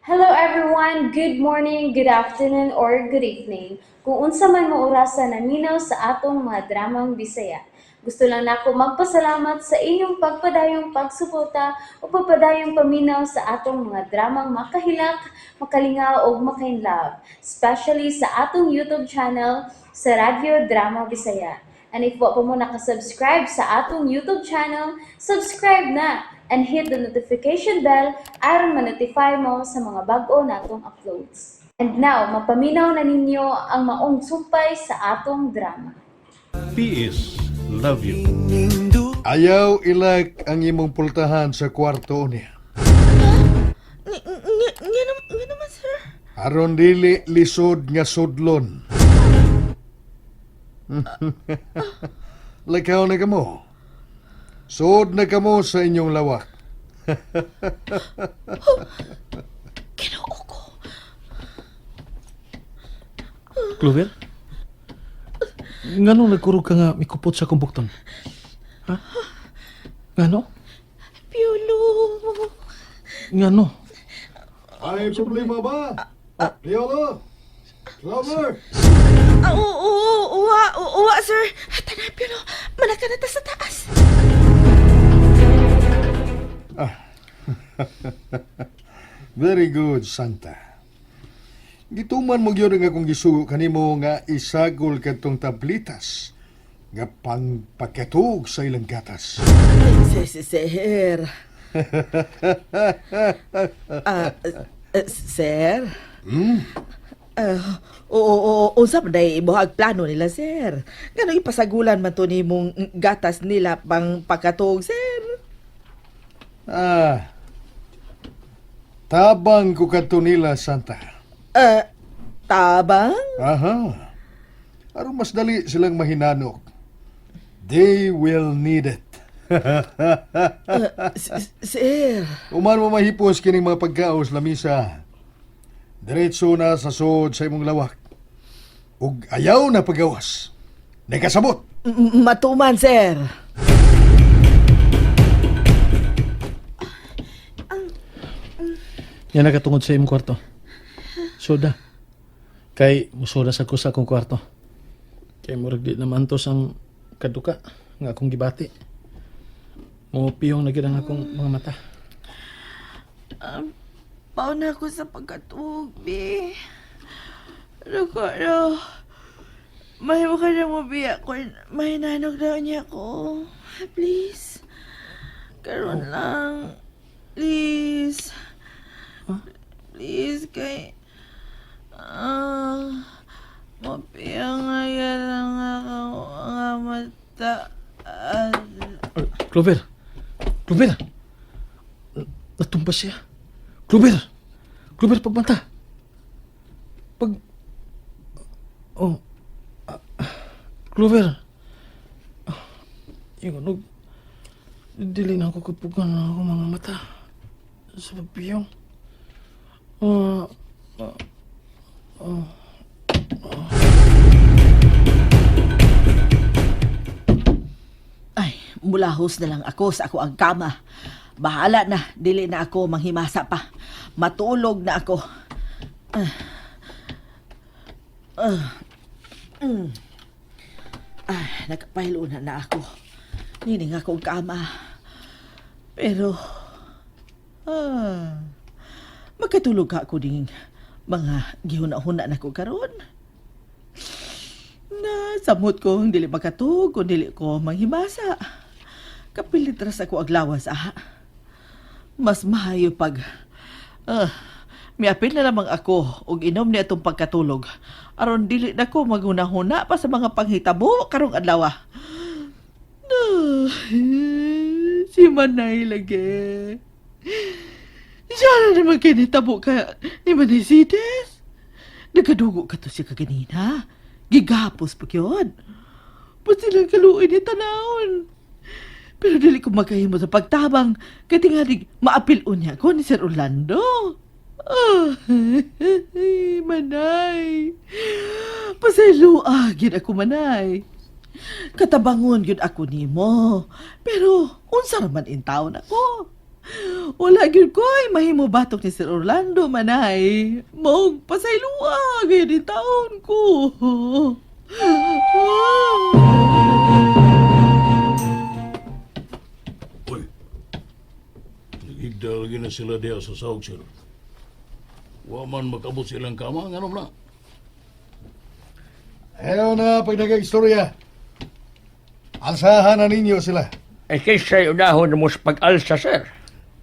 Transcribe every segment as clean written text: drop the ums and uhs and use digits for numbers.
Hello everyone! Good morning, good afternoon, or good evening. Kung unsa man mo orasa naminaw sa atong mga dramang Bisaya. Gusto lang nako magpasalamat sa inyong pagpadayong pagsuporta o pagpadayong paminaw sa atong mga dramang makahilak, makalingaw ug makainlove, especially sa atong YouTube channel sa Radyo Drama Bisaya. And if wa pa mo nakasubscribe sa atong YouTube channel, subscribe na and hit the notification bell aron ma-notify mo sa mga bag-o natong uploads. And now, mapaminaw na ninyo ang maong sumpay sa atong drama. PS Love you. Ayaw ilak ang imong pultahan sa kwarto niya. Nga naman, sir. Aron dili lisod nga sudlon. Lakaw na kamo. Sud na kamo sa inyong lawak. Ginoo ko. Clover? Ngano nagkurog ka nga mikupot sa kumbukton? Ha? Ngano? Piolo. Ngano? Ay problema ba? Piolo? Clover? Ah, oo, oo, uwa, uwa, sir. Tanay, Piolo. Manaka na ta sa taas. Very good, Santa. Gituman mo gyud ang akong gisugo kanimo nga isagol kadtong tablitas nga pangpakatug sa ilang gatas. Sir, sir, sir. Ah, sir? Ah, oo, oo, unsa man day ibuhag plano nila, sir? Ngano ipasagulan man to nimong gatas nila pang pakatog, sir? Ah. Tabang ko kadto nila, Santa. Ah, tabang? Aha. Aron mas dali silang mahinanok. They will need it. Sir. Uman mo mahipos kining mga pagkaos lamisa. Diretso na sa sud sa imong lawak. Ug ayaw na pagawas. Nakasabot. Matuman, sir. Yan nakatungod sa imong kwarto. Soda. Kay musoda sa ko sa akong kwarto. Kay murag di naman to sang kaduka nga akong gibati. Mupiyong na gid ang akong mga mata. Pauna ako sa pagkatuog, bi. Ricardo, mahimo ka na mo, biya ko. Mahinanog daw niya ko. Please. Karon lang. Please. Please, kay... Ah... Mapiya nga yan ang ako nga mata. Ah, Clover! Clover! Natumba siya. Clover! Clover, pagbanta! Pag... Oh. Ah, Clover! Ah, Yung ano... Dili na ako kapugan na ako mga mata. Sa pagpiyong. Ah, Ay, mulahos na lang ako sa ako ang kama. Bahala na, dili na ako manghimasa pa. Matulog na ako. Ah. Ah. Ay, nakapahilo na na ako. Nining ako ang kama. Pero, ah, magkatulog ka ako ding mga gihuna-huna na ko karon. Na, samot ko ang dili makatug kung dili ko manghimasa. Kapilit ras ako aglawas, ah. Mas mahayo pag... Ah, miapil na lamang ako og inom ni atong pagkatulog. Aron dili na ko maghunahuna pa sa mga panghitabo karong adlaw. Ah, si Manay lagi. Siya na naman kinitabo ka ni Manay Sides. Nagkadugo ka to siya kaganina. Gigapos pa yun. Pasilang kaluoy ni tanawon. Pero dili ko makahimo sa pagtabang kay tingali maapil unya ko ni Sir Orlando. Ah, manay. Pasayloa gyud ako, manay. Katabangon gyud ako nimo. Pero unsa ra man intawon ako? Wala gyud ko'y mahimo batok ni Sir Orlando, Manay. Maong pasaylua, gayon din taon ko. Uy, nagigda lagi na sila diha sa sahog, sir. Wa man makabot silang kama, nga na. Ayaw na pag nag-istorya. Alsahan na ninyo sila. Ay kaysa'y unahon mo sa pag-alsa, sir.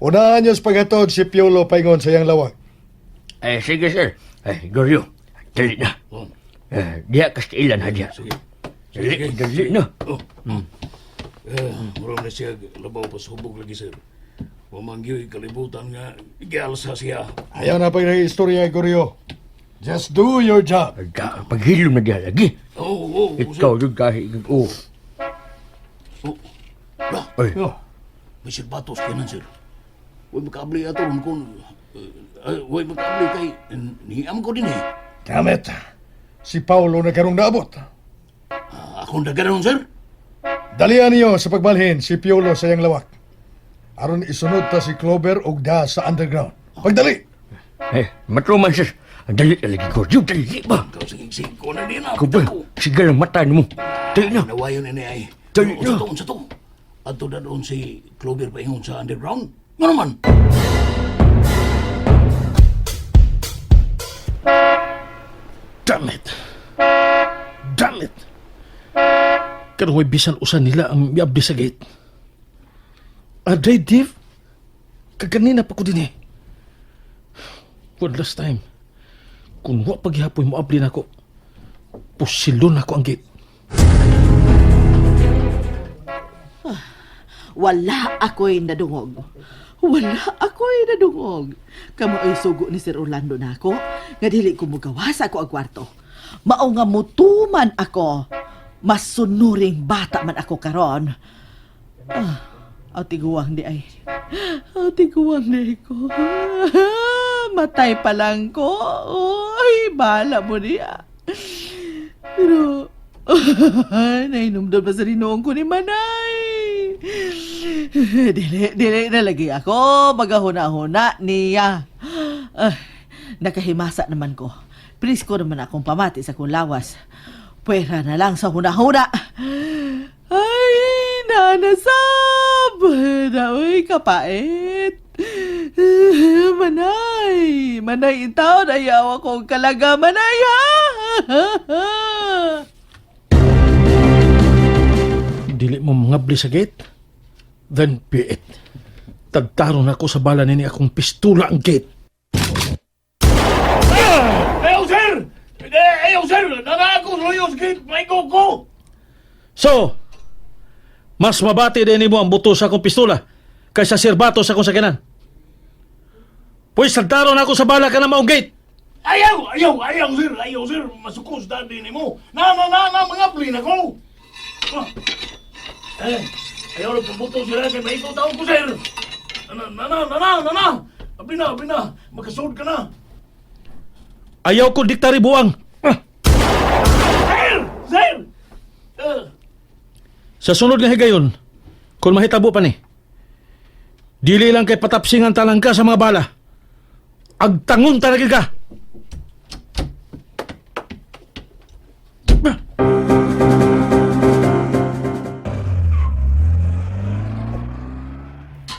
Unahan niyo sa paghatod si Piolo paingon sa iyang lawak. Ay, sige, sir. Ay, Goryo, dali na. Oh, Eh, diha ka sa ilan, ha, diha. sige. Dali, dali na. Oh. Eh, murag na siya labaw pa sa hubog lagi, sir. Wa man gyud kalibutan nga gialsa siya. Ayaw na pag nag-istorya, Goryo. Just do your job. Da, paghilom na diha lagi. Oh, oh, oh, sir. Ikaw yung gahi. Oh. Oh. Lah, Ay, Oh. may sirbatos kanan, sir. Way makaabli ato ron kung way makaabli kay niam ko din eh. Damn it. Si Paolo na karong naabot. Ah, akong daganon, sir. Dalian niyo sa pagbalhin si Piolo sa iyang lawak. Aron isunod ta si Clover og da sa underground. Pagdali! eh, matruman, sir. Dali na lagi, Goryo, dali ba? Ikaw sige, sige ko na din ah. Ikaw ba? Sige lang mata mo. Dali na. Nawayon ini ay. Dali Unsa na. to, unsa to? Adto na doon si Clover paingon sa underground. Nga naman. Damn it! Damn it! Karon may bisan usa nila ang miabdi sa gate. Aday, Dave? Kaganina pa ko din eh. One last time. Kung wa paghihapoy mo abli nako, pusilon ako ang gate. Wala ako'y nadungog. Wala ako'y nadungog. Kamo ay sugo ni Sir Orlando nako, nga dili ko mugawas ako ang kwarto. Mao nga mutuman ako. Mas sunuring bata man ako karon. Ah, aw tiguang di ay. Aw tiguang di ay ko. Matay pa lang ko. Oy, bahala mo niya. Pero, nainumdum na sa rinoong ko ni Manay. Dili, dili na lagi ako. Magahuna-huna niya. Ah, nakahimasa naman ko. Presko naman akong pamati sa kong lawas. Pwera na lang sa huna-huna. Ay, nanasab! Naoy, kapait. Manay! Manay itaw, ayaw akong kalaga, Manay, ha? Dili mo mangabli sa gate? Then be it. Tagtaron ako sa bala nini akong pistola ang gate. Ayaw, sir! Eh, ayaw, sir! Nana ako, Royos Gate! May ko! So, mas mabati din nimo ang buto sa akong pistola kaysa sirbato sa akong sakyanan. Pwes, tagtaron ako sa bala ka na maong gate. Ayaw! Ayaw! Ayaw, sir! Ayaw, sir! Masukos dati ni mo! Na, na, na, na! Mga plin ako! Ah. Eh, ayaw na pabuto sila kay may ikaw taon ko, sir! Na, na, na, na, na, na, na! Abi na, abi na! Makasod ka na! Ayaw ko diktari buwang. Ah! Sir! Sir! Eh, Sa sunod nga higayon, kung mahitabo pa ni, dili lang kay patapsingan talang ka sa mga bala. Agtangon talaga ka.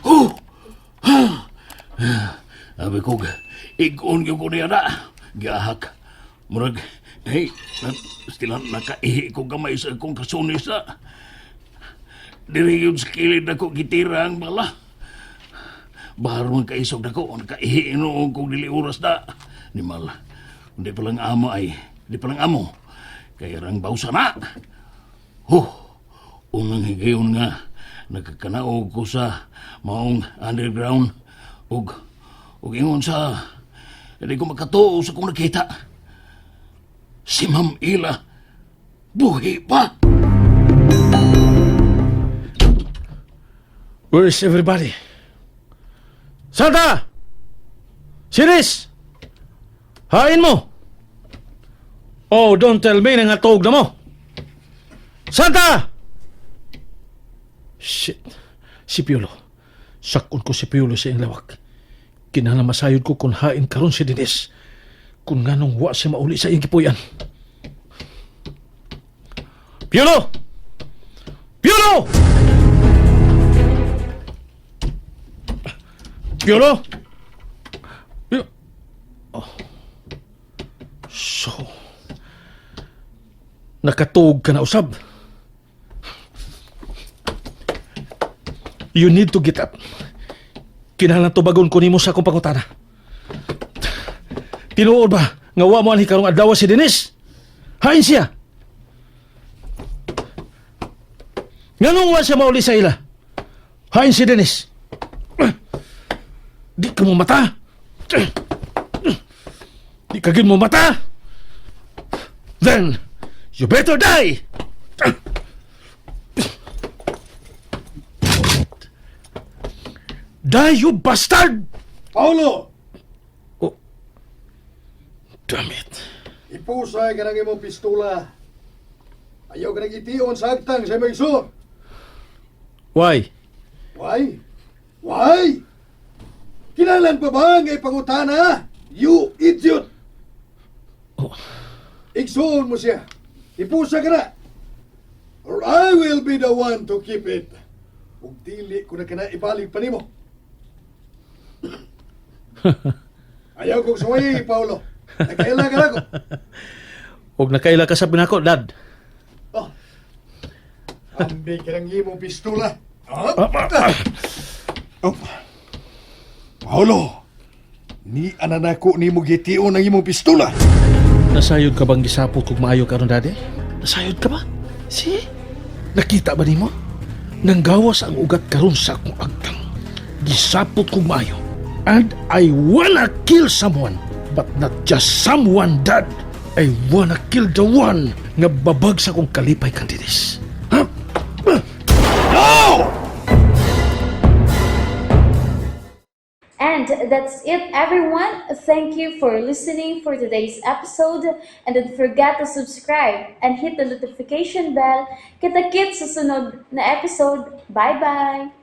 Oh! Abi ko, igon yung ko niya na. Gahak. Murag, hey, na, stila nakaihi ko gamay sa akong kasunis na. Diri yun sa kilid ako gitira ang bala. Bahar man kaisog nako, nakaihi noong kong dili oras na. Ni mal, hindi palang amo ay, hindi palang amo. Kaya rang bawsa na. Huh, unang higayon nga nagkakanaog ko sa maong underground ug ug ingon sa hindi ko makatuo sa kong nakita. Si Ma'am Ila buhi pa. Where is everybody? Santa! Siris! Hain mo! Oh, don't tell me na nga tuog na mo! Santa! Shit. Si Piolo. Sakon ko si Piolo sa iyang lawak. Kinahanglan masayod ko kung hain karon si Denise. Kung nganong wa siya mauli sa iyang gipuy-an. Piolo! Piolo! Piolo! Piolo! Oh. So, nakatuog ka na usab. You need to get up. Kinahanglan tubagon ko nimo sa akong pangutana. Tinuod ba nga wa mo anhi karong adlaw si Denise? Hain siya. Nganong wa siya mauli sa ila? Hain si Denise. Di ka mo mata. Di ka gid mo mata. Then, you better die! Die, you bastard! Paulo! Oh. Damn it. Ipusay ka ng imong pistola. Ayaw ka nang tion sa agtang sa imong igsoon. Why? Why? Why? Kinahanglan pa ba nga ipangutana? You idiot! Oh. Igsoon mo siya. Ipusa ka na. Or I will be the one to keep it. Ug dili ko na kana ibalik pa nimo. Ayaw kong suwayi, Paolo. Nagkaila ka na ko. Huwag nakaila ka sa binako, Dad. Oh. Ambi ka ng imong pistola. Ah? Oh. Paolo, ni ananako ni mo gitiyon ang imong pistola. Nasayod ka bang gisapot kung maayo ka ron, Daddy? Nasayod ka ba? Si? Nakita ba nimo? Nanggawas ang ugat karon sa akong agtang. Gisapot kong maayo. And I wanna kill someone. But not just someone, Dad. I wanna kill the one nga babag sa akong kalipay kang Denise. Ha? No! And that's it, everyone. Thank you for listening for today's episode. And don't forget to subscribe and hit the notification bell. Kita-kits sa sunod na episode. Bye-bye!